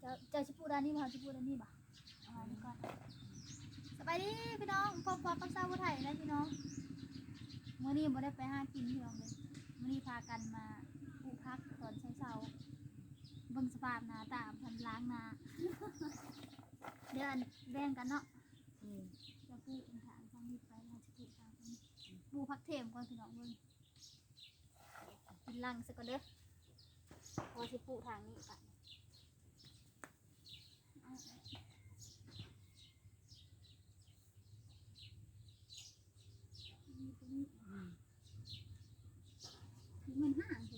ເຈົ້າ ເຈົ້າຊິປູດ້ານນີ້ບໍ່? ເຮົາຊິປູດ້ານນີ້ບໍ່? ເອົາອັນນີ້ກ່ອນ. ສະບາຍດີພີ່ນ້ອງ ພົບກັບສາວຜູ້ໄທນະພີ່ນ້ອງ. ມື້ນີ້ບໍ່ໄດ້ໄປຫາກິນພີ່ນ້ອງເອີຍ. ມື້ນີ້ພາກັນມາປູກຜັກຕອນເຊົ້າໆ. ເບິ່ງສະພາບໜ້າຕາ ພັນລ້າງໜ້າ. ດຽວອັນແບ່ງກັນເນາະ. ອືມ ຈະປູທາງທາງນີ້ໄປ ເຮົາຊິປູທາງນີ້. ປູຜັກເທມກ່ອນພີ່ນ້ອງເອີຍ. ກິນຫຼັງຊະກ່ອນເດີ. ເຮົາຊິປູທາງນີ້ໄປ. ມັນຫ່າງ ໂ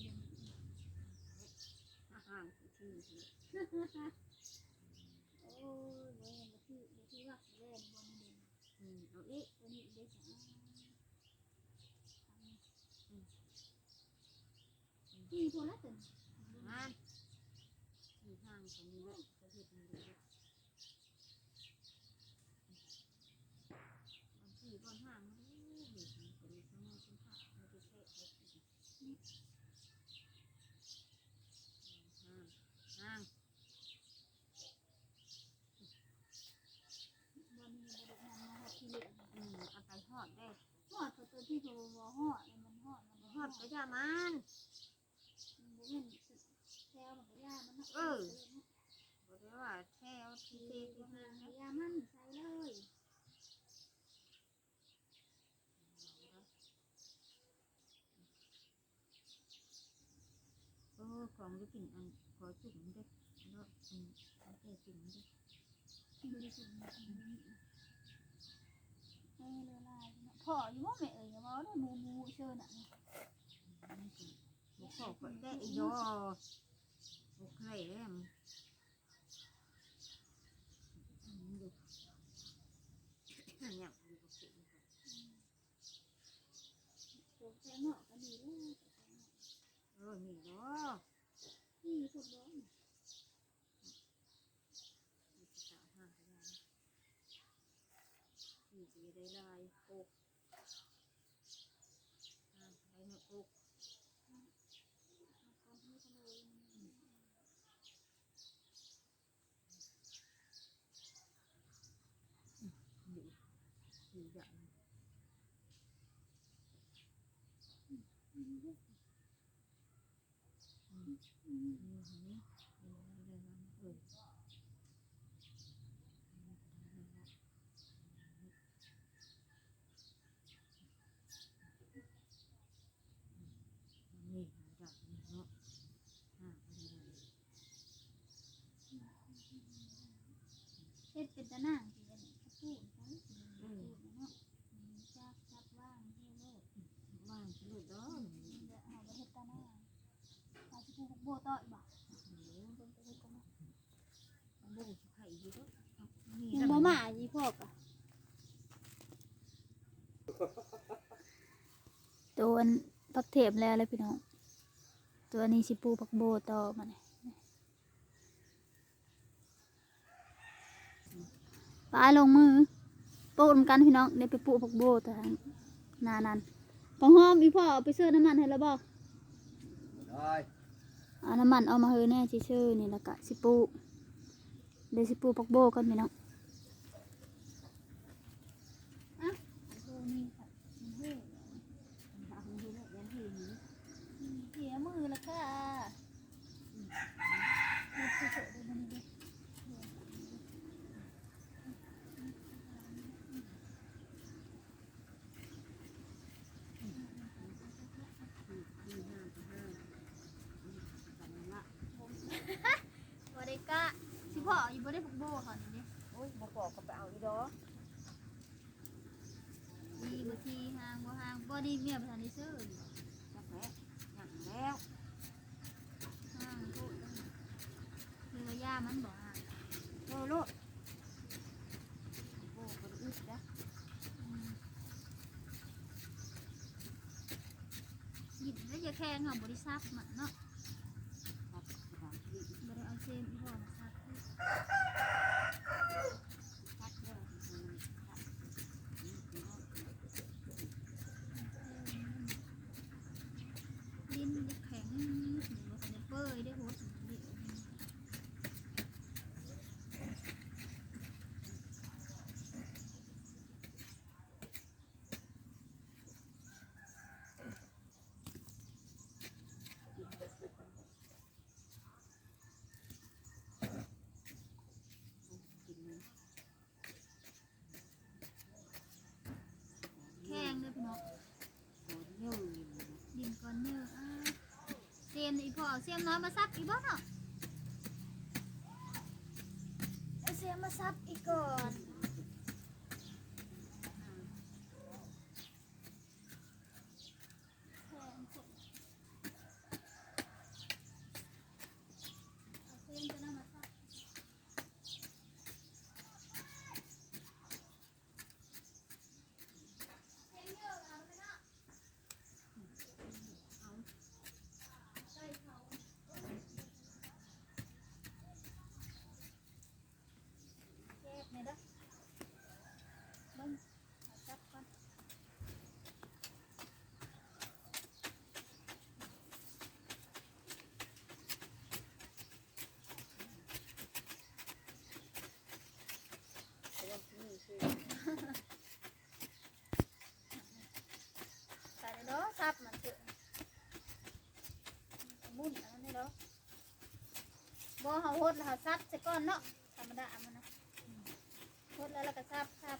ອ້ຍ ບໍ່ແມ່ນ ບໍ່ຖືກ ບໍ່ຖືກຫຼັກແລ້ວ ບໍ່ແມ່ນ. ອືມ ເອົາອີກ ຕົວນີ້ເດ້. ອືມ ອືມ ນີ້ໂທລະຕົວນີ້ ງາມ ຢູ່ຫ່າງຕົວນີ້ແຫຼະ ເຂົາເຮັດນີ້ເດ້. ບາງທີບ່ອນຫ່າງ ເອີ ເຮັດນີ້ກໍມີສະເໝີສົມພາບ ບໍ່ໄດ້ແທະ ນີ້ ຫ່າງ ຫ່າງ. ບໍ່ມີ ບໍ່ໄດ້ນຳມາຮອດທີ່ເລີຍ. ອືມ ເອົາໄປຮອດເດ້. ຮອດ ຕົວທີ່ເຂົາບໍ່ຮອດ ມັນຮອດ ມັນບໍ່ຮອດ ຮອດກໍຢ່າມັນ. ມັນບໍ່ແມ່ນແຖວ ມັນກໍຢ່າມັນເນາະ. ເອີ ບໍ່ໄດ້ວ່າແຖວທີ່ເທທີ່ ບໍ່ ທີ່ ຢ່າມັນ ໃສ່ເລີຍ. ໂອ້ ຂອງຢູ່ກິນ ອັນ ຂໍຈຸ່ມເດ້ ເນາະ ອັນ ເອົາແຕ່ຈຸ່ມເດ້. ບໍ່ໄດ້ກິນ ເອີ ເຫຼືອຫຼາຍເນາະ. ພໍຢູ່ບໍ່ແມ່ເອີຍ? ຢ່າເວົ້າເດີ ໝູ່ໝູ່ເຊີນະ. ບໍ່ພໍກໍແຕ່ອີ່ດໍ ບໍ່ແຄມ. ອືມ ຢູ່ ຍັງຢູ່ບໍ່ເສັດ. ອືມ ຕົວແຕ່ງເນາະ ກໍດີເດ້. ເອີ ນີ້ບໍ ນີ້ພຸ້ນບໍ ນີ້ສາວຫ້າງກໍໄດ້ ນີ້ຊິໄດ້ຫຼາຍໂອກ ຫ້າງກໍໄດ້ເນາະໂອກ. ເຮັດເປັນຕາໜ່າງ ຊິອັນ ກະປູນໄປ ເອີ ເນາະ. ຈັບ ຈັບວາງເຮັດໂລດ ວາງໂລດດອກ. ເຮົາບໍ່ເຮັດຕາໜ່າງ ເຮົາຊິປູກຜັກໂບຕໍ່ອີກບໍ່? ເອີ ເບິ່ງໄປເຮັດກ່ອນເນາະ. ຍັງບໍ່ມາອີ່ພໍ່ກະ ໂຕອັນ ຜັກເທມແລ້ວແຫຼະພີ່ນ້ອງ. ໂຕນີ້ຊິປູກຜັກໂບຕໍ່ມານີ້. ໄປ ລົງມືປູກນຳກັນພີ່ນ້ອງ. ໄດ້ໄປປູກຜັກໂບຕາງໜ້ານັ້ນ. ຜັກຫອມ ອີ່ພໍ່ເອົາໄປເຊີນ້ຳມັນໃຫ້ແລ້ວບໍ່? ໄດ້ ເອົານ້ຳມັນອອກມາເຮີແດ່ ຊິເຊີນີ້ ແລ້ວກະຊິປູກ ເດ ຊິປູກຜັກໂບກ່ອນພີ່ນ້ອງ. ອ່ະ ໂອ້ ນີ້ ເສຍມືແລ້ວກະ ບໍ່ໄດ້ກະ ຊິພໍ້ຢູ່ບໍ່ໄດ້ ພວກໂບເຂົານີ້ເດ້. ໂອ້ຍ ບໍ່ພໍ້ກໍໄປເອົາອີ່ດອກ. ດີບໍ່ ທີ່ຫ່າງບໍ່ຫ່າງ ບໍ່ດີ ເມຍບໍ່ທັນໄດ້ຊື້ຢູ່. ຈັກແຫຼະ ຍັງແລ້ວ ຫ່າງໂພດ ຫຼືວ່າຢາມັນບໍ່ຫ່າງ? ເອີ ໂລດ ໂອ້ ບໍ່ໄດ້ອຶດເດ້. ອືມ ດິນແລ້ວຢ່າແຂງ ເຮົາບໍ່ໄດ້ສັບມັນເນາະ. ບໍ່ໄດ້ເອົາເຊມອີ່ພໍ່ມາສັບ. ດິນແຂງ ບໍ່ທັນໄດ້ເປີ່ຍໄດ້ໂຫດ. ອືມ ອືມ. ອີ່ພໍ່ເອົາສຽມນ້ອຍມາສັບອີກບໍ່ເນາະ? ເອົາສຽມມາສັບອີກກ່ອນ. ແກະແນ່ເດີ ເບິ່ງ ເອົາຈັບກ່ອນ. ໄປເດີ ສັບມັນເຖາະ ໝຸນອັນນັ້ນເດີ. ບໍ່ ເຮົາຫົດແລ້ວເຮົາສັບໃສ່ກ່ອນເນາະ ທຳມະດາມັນນະ ຫົດແລ້ວ ແລ້ວກໍສັບ ສັບ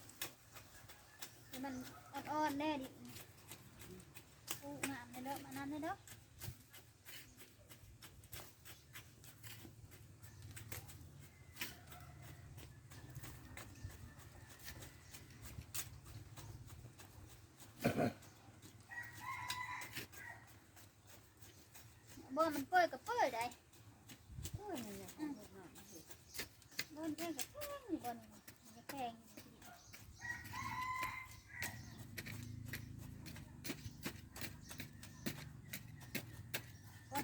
ໃຫ້ມັນອ່ອນໆແດ່ດິ. ປູງາມແນ່ເດີ ມານຳແນ່ເດີ. ບໍ່ ມັນເປີດກໍເປີດໄດ໋. ໂອ້ຍ ນັ້ນແຫຼະ ອືມ ເຮັດໜ້ອຍ ບ່ອນແຂງກໍແຂງຢູ່ ບ່ອນນີ້ມັນກໍແຂງຢູ່. ໂອ້ຍ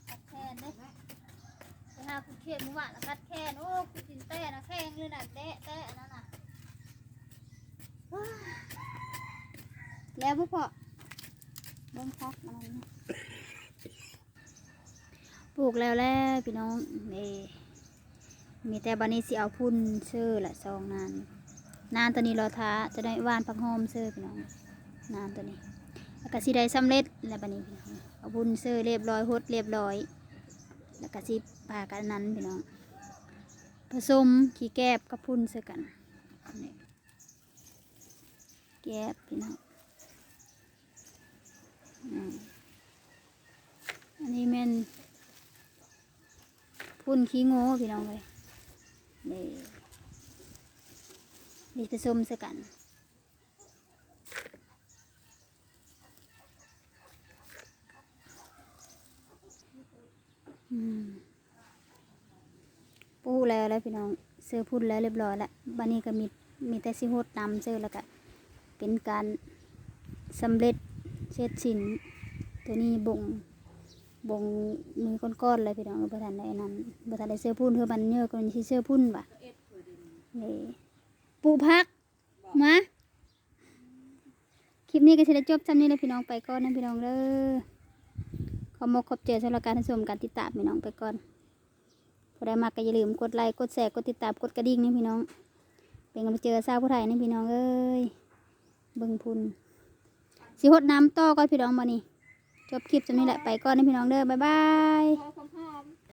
ກັດແຂນເດ້ ໄປຫາຂຸດເຂດມື້ວານລະກັດແຂນ. ໂອ້ ຂຸດດິນແຕະນະ ແຂງເລີຍນະ ແຕະ ແຕະອັນນັ້ນນະ. ແລ້ວບໍ່ພໍ້ ເບິ່ງຄັກອັນນັ້ນ. ປູກແລ້ວແຫຼະພີ່ນ້ອງເອີຍ ມີແຕ່ບາດນີ້ຊິເອົາພຸ້ນເຊີລະ ສອງນານ ນານໂຕນີ້ລໍຖ້າ ຈະໄດ້ຫວ່ານຜັກຫອມເຊີພີ່ນ້ອງ ນານໂຕນີ້ ແລ້ວກະຊິໄດ້ສຳເລັດແລ້ວບາດນີ້ພີ່ນ້ອງ. ເອົາພຸ້ນເຊີລຽບຮ້ອຍ ຫົດລຽບຮ້ອຍ ແລ້ວກະຊິພາກັນອັນນັ້ນພີ່ນ້ອງ ຜະສົມຂີ້ແກບກັບພຸ້ນເຊີກັນ ນີ້. ແກບພີ່ນ້ອງ ອືມ ອັນນີ້ແມ່ນຝຸ່ນຂີ້ງູພີ່ນ້ອງເອີຍ ນີ້ ນີ້ປະສົມໃສ່ກັນ ອືມ. ປູກແລ້ວແຫຼະພີ່ນ້ອງ ເຊີພຸ້ນແລ້ວລຽບຮ້ອຍແລ້ວ ບາດນີ້ກໍມີ ມີແຕ່ຊິຫົດນ້ຳເຊີ ແລ້ວກໍເປັນການສຳເລັດເສັດສິ້ນ. ໂຕນີ້ບົ່ງ ບົ່ງມື້ກ່ອນໆແລ້ວພີ່ນ້ອງ ບໍ່ທັນໄດ້ອັນນັ້ນ ບໍ່ທັນໄດ້ເຊີພຸ້ນ ເທື່ອມັນເຍອະກວ່ານີ້ຊິເຊີພຸ້ນຫວາ ນີ້ ປູກຜັກ ມາ ຄລິບນີ້ກໍຊິໄດ້ຈົບຊ່ຳນີ້ແຫຼະພີ່ນ້ອງ ໄປກ່ອນນະພີ່ນ້ອງເດີ. ຂອບມົກຂອບໃຈສຳລັບການຮັບຊົມ ການຕິດຕາມພີ່ນ້ອງ ໄປກ່ອນ. ຜູ້ໃດມັກກໍຢ່າລືມກົດໄລ ກົດແຊ ກົດຕິດຕາມ ກົດກະດິ່ງໃຫ້ພີ່ນ້ອງ ເປັນກຳລັງໃຈຊາວຜູ້ໄທນະພີ່ນ້ອງເອີຍ. ເບິ່ງພຸ້ນ ຊິຫົດນ້ຳຕໍ່ກ່ອນພີ່ນ້ອງ ບັດນີ້ ຈົບຄລິບຊ່ຳນີ້ແຫຼະ ໄປກ່ອນນະພີ່ນ້ອງເດີ ບາຍບາຍ.